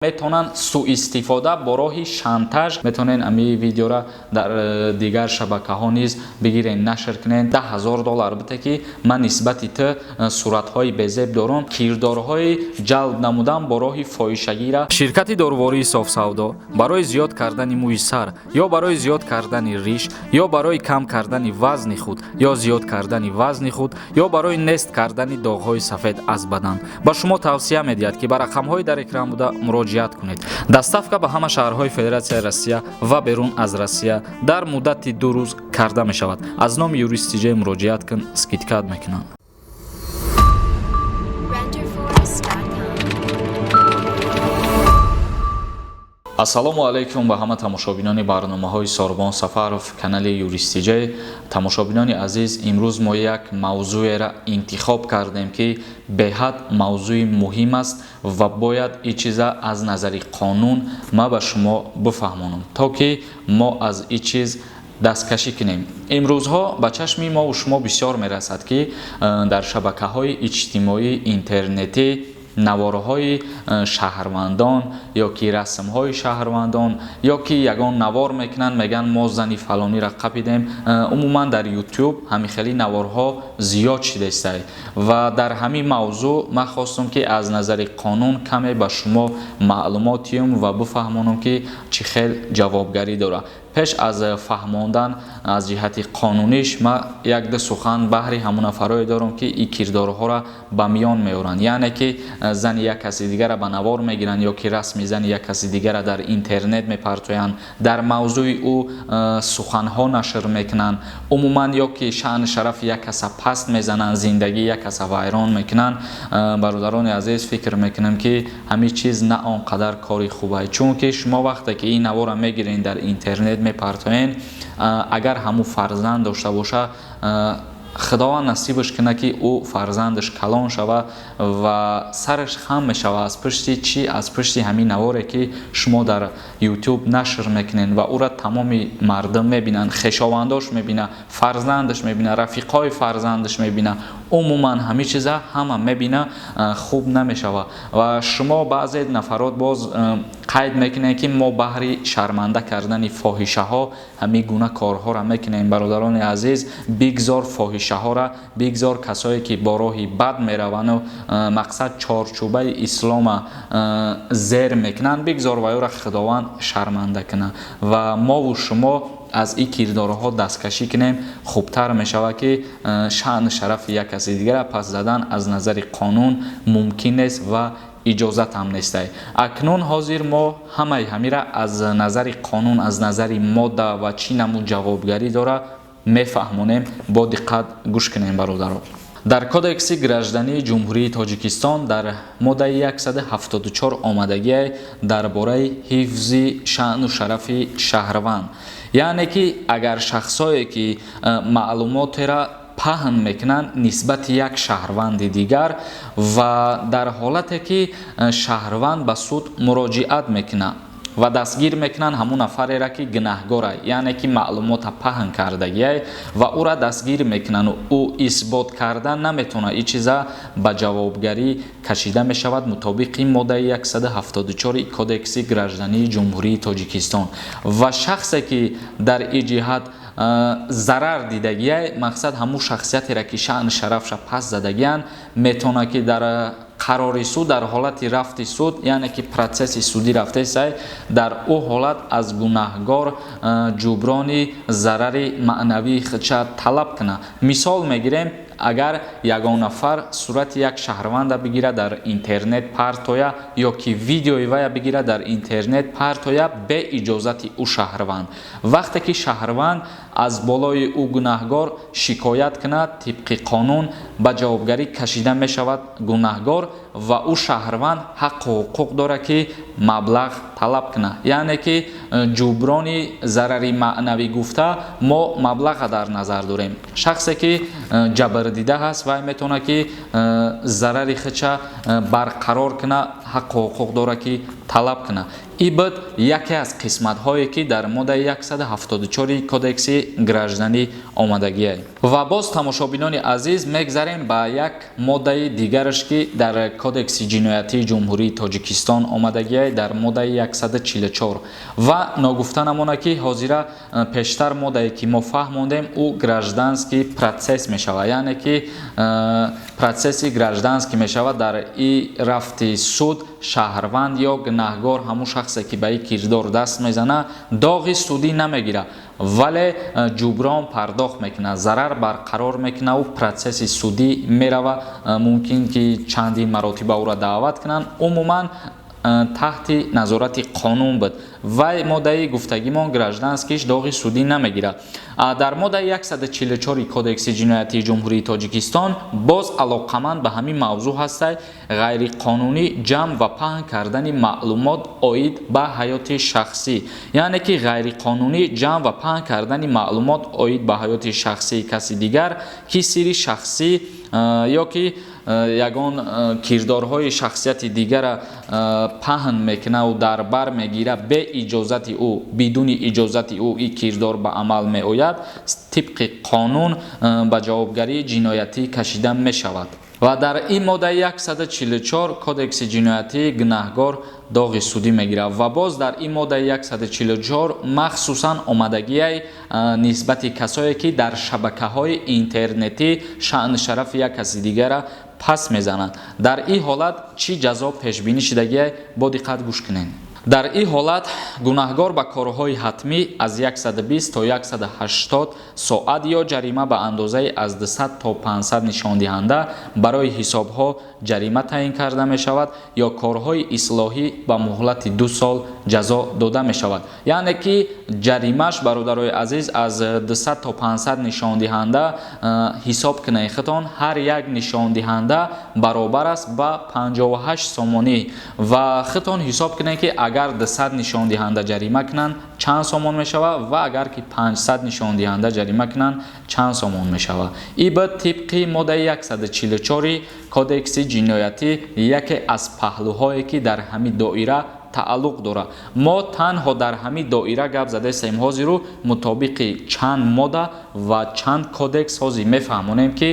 Метавонанд суистифода бо роҳи шантаж. Метавонед ами видеора дар дигар шабакаҳо низ бигирен, нашр кунен. 10 000 доллар бите, ки ман нисбати ту суратҳои безеб дорам. Кирдорҳои ҷалб намудан бо роҳи фоҳишагира. Ширкати дорувории Софсавдо барои зиёд кардани мӯи сар ё барои зиёд кардани риш ё барои кам кардани вазни худ ё зиёд кардани вазни худ ё барои нест кардани доғҳои сафед аз бадан ба шумо тавсия медиҳад, ки ба рақамҳои дар экран буда муроҷиат кунед. Доставка ба ҳама шаҳрҳои Федератсияи Россия ва берун аз Россия дар муддати 2 рӯз карда мешавад. Аз номи Юрист Тиҷай муроҷиат кун, скидка мекунанд. Renderforest.com. Ассалому алайкум ба ҳама тамошобинони барномаҳои Сорбон Сафаров, канали Юрист Тиҷай. Тамошобинони азиз, имрӯз мо як мавзӯеро интихоб кардем, ки беҳад мавзӯи муҳим аст ва бояд ин чиза аз назари қонун ма ба шумо бифаҳмонам, то ки мо аз ин чиз дасткашӣ кунем. Имрӯзҳо ба чашми мову шумо бисёр мерасад, ки дар шабакаҳои иҷтимоӣ, интернетӣ наворҳои шаҳрвандон ё ки расмҳои шаҳрвандон ё ки ягон навор мекунанд, мегӯянд, мо зани фалониро қапидем. Умуман дар Ютуб ҳамин хели наворҳо зиёд шидаистай ва дар ҳамин мавзӯъ ман хостам, ки аз назари қонун каме ба шумо маълумот диҳам ва бифаҳмонам, ки чӣ хел ҷавобгарӣ дорад. Пеш аз фаҳмондан аз ҷиҳати қонуниш, ман як-ду сухан баҳри ҳамон нафарое дорам, ки ин кирдорҳоро ба миён меоранд, яъне ки зани як каси дигара ба навор мегиранд ё ки расми зани як каси дигара дар интернет мепартоянд, дар мавзӯи ӯ суханҳо нашр мекунанд, умуман ё ки шаъну шарафи як каса паст мезананд, зиндагии як каса вайрон мекунанд. Бародарони азиз, фикр мекунам, ки ҳамин чиз на он қадар кори хубае, чунки шумо вақте ки ин наворро мегиред, дар интернет мепартоен, агар ҳамун фарзанд дошта боша, Худованд насибаш кунад, ки ӯ фарзандаш калон шава ва сараш хам мешава. Аз пушти чӣ? Аз пушти ҳамин наворе, ки шумо дар Ютуб нашр мекунед ва ӯра тамоми мардум мебинанд, хешовандош мебина, фарзандаш мебина, рафиқҳои фарзандаш мебина, умуман ҳамин чиза ҳама мебина, хуб намешава. Ва шумо баъзе нафарот боз қайд мекунед, ки мо баҳри шарманда кардани фоҳишаҳо ҳамин гуна корҳоро мекунем. Бародарони азиз, бигзор фоҳишаҳора, бигзор касое, ки бо роҳи бад меравану мақсад чорчӯбаи ислома зер мекунанд, бигзор ваёра Худованд шарманда кунад ва мову шумо аз ин кирдорҳо дасткашӣ кунем, хубтар мешавад, ки шаъну шарафи як каси дигара пас задан аз назари қонун мумкин нест ва иҷозат ҳам нестай. Акнун ҳозир мо ҳамаи ҳамира аз назари қонун, аз назари модда ва чӣ намуд ҷавобгарӣ дора мефаҳмонем. Бо диққат гӯш кунем, бародаро. Дар Кодекси граждании Ҷумҳурии Тоҷикистон дар моддаи 174 омадагие дар бораи ҳифзи шаъну шарафи шаҳрванд, яъне ки агар шахсое, ки маълумотера паҳн мекунанд нисбати як шаҳрванди дигар ва дар ҳолате ки шаҳрванд ба суд муроҷиат мекунад ва дастгир мекунанд ҳамун нафареро, ки гунаҳгора, яъне ки маълумота паҳн кардагиай, ва ӯра дастгир мекунанд, ӯ исбот карда наметавонад, ин чиза ба ҷавобгарӣ кашида мешавад мутобиқи моддаи 174 Кодекси граждании Ҷумҳурии Тоҷикистон. Ва шахсе, ки дар ин ҷиҳат зарар дидагиай, мақсад ҳамун шахсиятеро, ки шаъну шарафша паст задагианд, метавонад, ки дар қарори суд, дар ҳолати рафти суд, яъне ки процесси судӣ рафтесай, дар ӯ ҳолат аз гунаҳгор ҷуброни зарари маънавии худша талаб кунад. Мисол мегирем: агар ягон нафар сурати як шаҳрванда бигира, дар интернет партоя ё ки видеои вая бигира, дар интернет партоя бе иҷозати ӯ шаҳрванд, вақте ки шаҳрванд аз болои ӯ гунаҳгор шикоят кунад, тибқи қонун ба ҷавобгарӣ кашида мешавад гунаҳгор ва ӯ шаҳрванд ҳаққу ҳуқуқ дорад, ки маблағ талаб кунад, яъне ки ҷуброни зарари маънавӣ гуфта мо маблаға дар назар дорем. Шахсе, ки ҷабрдида ҳаст, вай метавонад, ки зарари худша барқарор кунад, ҳаққу ҳуқуқ дорад, ки талаб кунад. И буд яке аз қисматҳое, ки дар моддаи 174 Кодекси гражданӣ омадагиай. Ва боз, тамошобинони азиз, мегзарем ба як моддаи дигараш, ки дар Кодекси ҷиноятии Ҷумҳурии Тоҷикистон омадагиай, дар моддаи 144. Ва ногуфта намонад, ки ҳозира пештар моддае, ки мо фаҳмондем, ӯ гражданский процесс мешавад, яъне ки процесси гражданский мешавад. Дар и рафти суд шаҳрванд ё гунаҳгор, ҳамун шахсе, ки ба ин кирдор даст мезанад, доғи судӣ намегирад, вале ҷуброн пардохт мекунад, зарар барқарор мекунаву процесси судӣ мерава. Мумкин ки чандин маротиба ӯро даъват кунанд. Умуман, таҳти назорати қонун буд. Вай моддаи гуфтагимон, гражданский ш, доғи судӣ намегирад. Дар моддаи 144 Кодекси ҷиноятии Ҷумҳурии Тоҷикистон боз алоқаманд ба ҳамин мавзӯъ ҳастай: ғайриқонунӣ ҷамъ ва паҳн кардани маълумот оид ба ҳаёти шахсӣ, яъне ки ғайриқонунӣ ҷамъ ва паҳн кардани маълумот оид ба ҳаёти шахсии каси дигар, ки сирри шахсӣ ё ки ягон кирдорҳои шахсияти дигара паҳн мекунаву дар бар мегирад, бе иҷозати ӯ, бидуни иҷозати ӯ ин кирдор ба амал меояд, тибқи қонун ба ҷавобгарии ҷиноятӣ кашида мешавад. Ва дар ин моддаи 144 Кодекси ҷиноятӣ гунаҳгор доғи судӣ мегирад. Ва боз дар ин моддаи 144 махсусан омадагиай нисбати касое, ки дар шабакаҳои интернетӣ шаъну шарафи як каси дигара пас мезананд. Дар ин ҳолат чӣ ҷазо пешбинӣ шудагиай, бо диққат гӯш кунед. Дар ин ҳолат гунаҳгор ба корҳои ҳатмӣ аз 120 то 180 соат ё ҷарима ба андозаи аз 200 то 500 нишондиҳанда барои ҳисобҳо ҷарима таъин карда мешавад ё корҳои ислоҳӣ ба муҳлати 2 сол ҷазо дода мешавад. Яъне ки ҷаримаш, бародарои азиз, аз 200 то 500 нишондиҳанда. Ҳисоб кунед худтон, ҳар як нишондиҳанда баробар аст ба 58 сомонӣ. Ва худтон ҳисоб кунед, ки агар 200 нишондиҳанда ҷарима кунанд, чанд сомон мешавад ва агар ки 500 нишондиҳанда ҷарима кунанд, чанд сомон мешавад. И ба тибқи моддаи 144 Кодекси ҷиноятӣ, яке аз паҳлӯҳое, ки дар ҳамин доира тааллуқ дорад. Мо танҳо дар ҳамин доира гап задаистем ҳозиру мутобиқи чанд модда ва чанд кодекс ҳозир мефаҳмонем, ки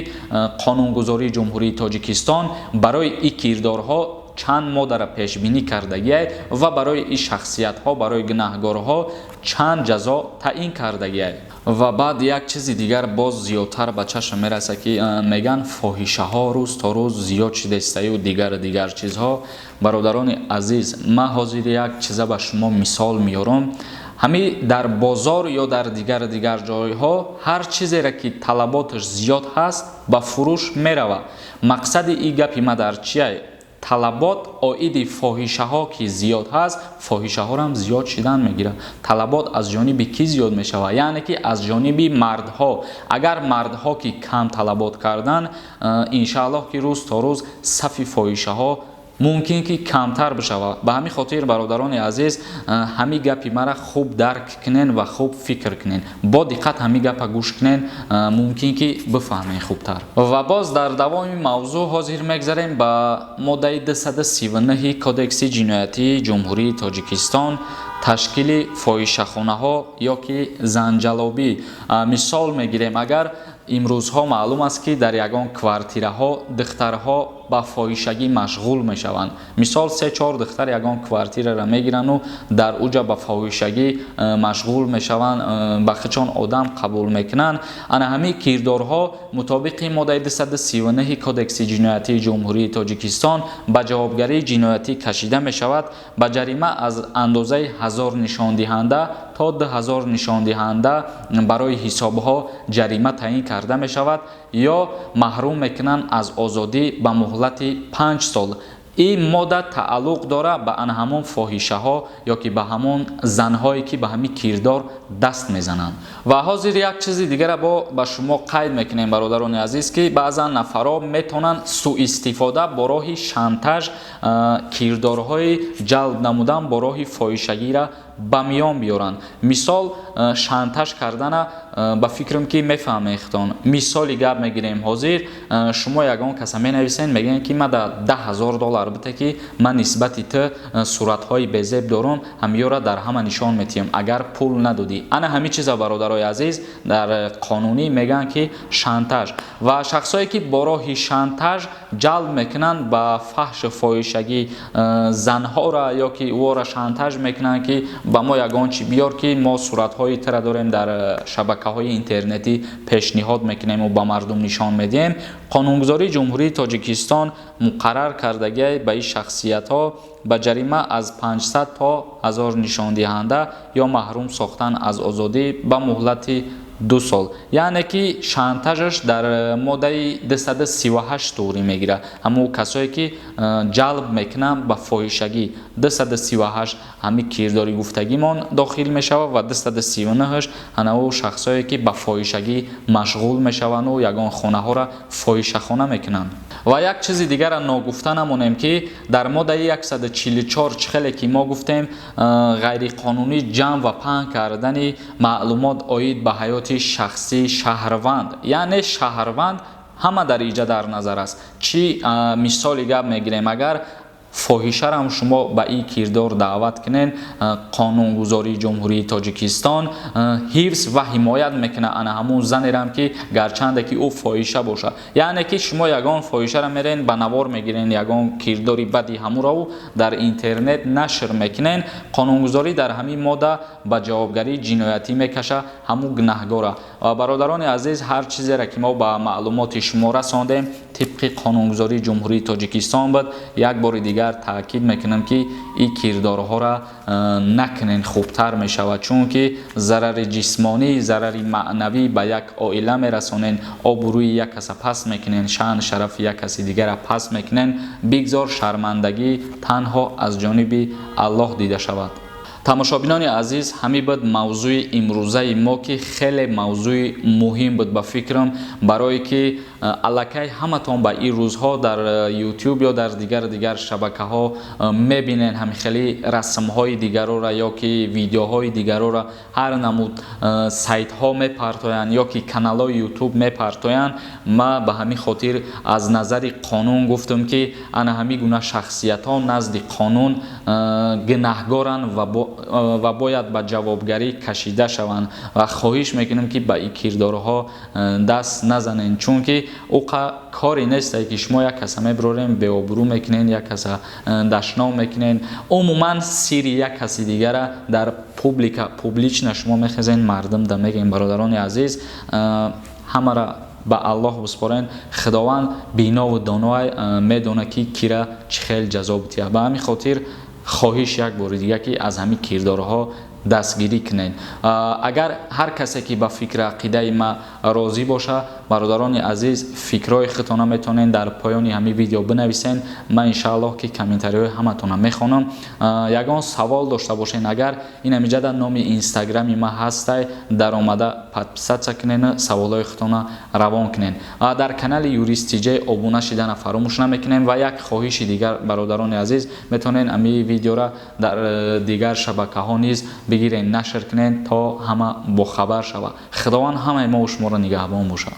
қонунгузории Ҷумҳурии Тоҷикистон барои ин кирдорҳо чанд моддаро пешбинӣ кардагиай ва барои ин шахсиятҳо, барои гунаҳгорҳо чанд ҷазо таъин кардагиай. Ва баъд як чизи дигар боз зиёдтар ба чашм мерасад, ки мегӯянд, фоҳишаҳо рӯз то рӯз зиёд шидаистаю дигар дигар чизҳо. Бародарони азиз, ман ҳозир як чиза ба шумо мисол меорам. Ҳамин дар бозор ё дар дигар дигар ҷойҳо ҳар чизере, ки талаботаш зиёд ҳаст, ба фурӯш меравад. Мақсади ин гапи ма дар чия? Талабот оиди фоҳишаҳо ки зиёд ҳаст, фоҳишаҳорам зиёд шидан мегирад. Талабот аз ҷониби кӣ зиёд мешавад? Яъне ки аз ҷониби мардҳо. Агар мардҳо ки кам талабот кардан, иншааллоҳ, ки рӯз то рӯз сафи фоҳишаҳо мумкин ки камтар бишавад. Ба ҳамин хотир, бародарони азиз, ҳамин гапи мара хуб дарк кунен ва хуб фикр кунен, бо диққат ҳамин гапа гӯш кунен, мумкин ки бифаҳмем хубтар. Ва боз дар давоми мавзӯъ ҳозир мегзарем ба моддаи 239 Кодекси ҷиноятии Ҷумҳурии Тоҷикистон: ташкили фоҳишахонаҳо ё ки занҷалобӣ. Мисол мегирем, агар имрӯзҳо маълум аст, ки дар ягон квартираҳо духтарҳо ба фоҳишагӣ машғул мешаванд. Мисол, се чор духтар ягон квартираро мегирану дар уҷа ба фоҳишагӣ машғул мешаванд, ба хичон одам қабул мекунанд. Ана ҳамин кирдорҳо мутобиқи моддаи 239 Кодекси ҷиноятии Ҷумҳурии Тоҷикистон ба ҷавобгарии ҷиноятӣ кашида мешавад, ба ҷарима аз андозаи 1000 нишондиҳанда то 2000 нишондиҳанда барои ҳисобҳо ҷарима таъин карда мешавад ё маҳрум мекунанд аз озодӣ ба муҳлати 5 сол. Ин модда тааллуқ дорад ба ана ҳамон фоҳишаҳо ё ки ба ҳамон занҳое, ки ба ҳамин кирдор даст мезананд. Ва ҳозир як чизи дигара бо ба шумо қайд мекунем, бародарони азиз, ки баъзан нафарҳо метавонанд суистифода бо роҳи шантаж кирдорҳои ҷалб намудан бо роҳи фоҳишагиро. ба миён биёранд. Мисол, шантаж кардана ба фикрам, ки мефаҳмехтон. Мисоли гап мегирем: ҳозир шумо ягон каса менависен, мегӯян, ки ма да 10 000 доллар бите, ки ман нисбати ту суратҳои безеб дорум, ҳамёра дар ҳама нишон метиҳам, агар пул надодӣ. Ана ҳамин чиза, бародарои азиз, дар қонунӣ мегӯянд, ки шантаж. Ва шахсое ки бо роҳи шантаж ҷалб мекунанд ба фаҳшу фоҳишагӣ занҳоро ё ки ӯро шантаж мекунанд, ки ба мо ягон чӣ биёр, ки мо суратҳои тура дорем, дар шабакаҳои интернетӣ пешниҳод мекунему ба мардум нишон медиҳем, қонунгузории Ҷумҳурии Тоҷикистон муқаррар кардагиай ба ин шахсиятҳо ба ҷарима аз 500 то 1000 нишондиҳанда ё маҳрум сохтан аз озодӣ ба муҳлати 2 сол. Яъне ки шантажаш дар моддаи 238 туғрӣ мегирад. Ҳамун касое ки ҷалб мекунанд ба фоҳишагӣ, 238 ҳамин кирдори гуфтагимон дохил мешавад ва 239 ҳанаву шахсое ки ба фоҳишагӣ машғул мешаванду ягон хонаҳоро фоҳишахона мекунанд. Ва як чизи дигара ногуфта намонем, ки дар моддаи 144, чӣ хеле ки мо гуфтем, ғайриқонунӣ ҷамъ ва паҳн кардани маълумот оид ба ҳаёти шахсии шаҳрванд, яъне шаҳрванд ҳама дар иҷа дар назар аст. Чӣ мисоли гап мегирем: агар фоҳишарам шумо ба ин кирдор даъват кунен, қонунгузории Ҷумҳурии Тоҷикистон ҳифз ва ҳимоят мекунад ана ҳамун занерам, ки гарчанде ки ӯ фоҳиша бошад. Яъне ки шумо ягон фоҳишара мерен, ба навор мегирен, ягон кирдори бади ҳамуро дар интернет нашр мекунен, қонунгузорӣ дар ҳамин модда ба ҷавобгарии ҷиноятӣ мекаша ҳамун гунаҳгора. Бародарони азиз, ҳар чизере ки мо ба маълумоти шумо расондем, тибқи қонунгузории Ҷумҳурии Тоҷикистон буд. Як бори дигар таъкид мекунам, ки ин кирдорҳоро накунен, хубтар мешавад, чунки зарари ҷисмонӣ, зарари маънавӣ ба як оила мерасонен, обрӯи як каса паст мекунен, шаъну шарафи як каси дигара паст мекунен. Бигзор шармандагӣ танҳо аз ҷониби Аллоҳ дида шавад. Тамошобинони азиз, ҳамин буд мавзӯи имрӯзаи мо, ки хеле мавзӯи муҳим буд ба фикрам, барое ки аллакай ҳаматон ба ин рӯзҳо дар Ютуб ё дар дигар дигар шабакаҳо мебинен ҳамин хели расмҳои дигарора ё ки видеоҳои дигарора ҳар намуд сайтҳо мепартоянд ё ки каналҳои Ютуб мепартоянд. Ма ба ҳамин хотир аз назари қонун гуфтам, ки ана ҳамин гуна шахсиятҳо назди қонун гунаҳгоранд ва бояд ба ҷавобгарӣ кашида шаванд. Ва хоҳиш мекунем, ки ба ин кирдорҳо даст назанед, чунки уқа коре несте, ки шумо як каса мебирорем, беобрӯ мекунен, як каса дашном мекунен, умуман сири як каси дигара дар публика, публично шумо мехезен, мардум да мегӯем. Бародарони азиз, ҳамара ба Аллоҳ биспорен. Худованд бинову доноай, медонад, ки кира чӣ хел ҷазо битиҳад. Ба ҳамин хотир хоҳиш як бори дига, ки аз ҳамин кирдорҳо дастгирӣ кунед. Агар ҳар касе ки ба фикри ақидаи ма розӣ боша, бародарони азиз, фикрҳои худтона метавонед дар поёни ҳамин видео бинависен. Ман иншааллоҳ ки комментариҳои ҳаматона мехонам. Ягон савол дошта бошен, агар ин ҳамиҷада номи Инстаграми ма ҳастай, даромада подписаться кунен, саволҳои худтона равон кунен. Дар канали Юрист Тиҷай обуна шидана фаромӯш намекунем. Ва як хоҳиши дигар, бародарони азиз, метавонед ҳамин видеора дар дигар шабакаҳо низ бигирен, нашр кунен, то ҳама бохабар шавад. Худованд ҳамаи мо шуморо нигаҳбон бошад.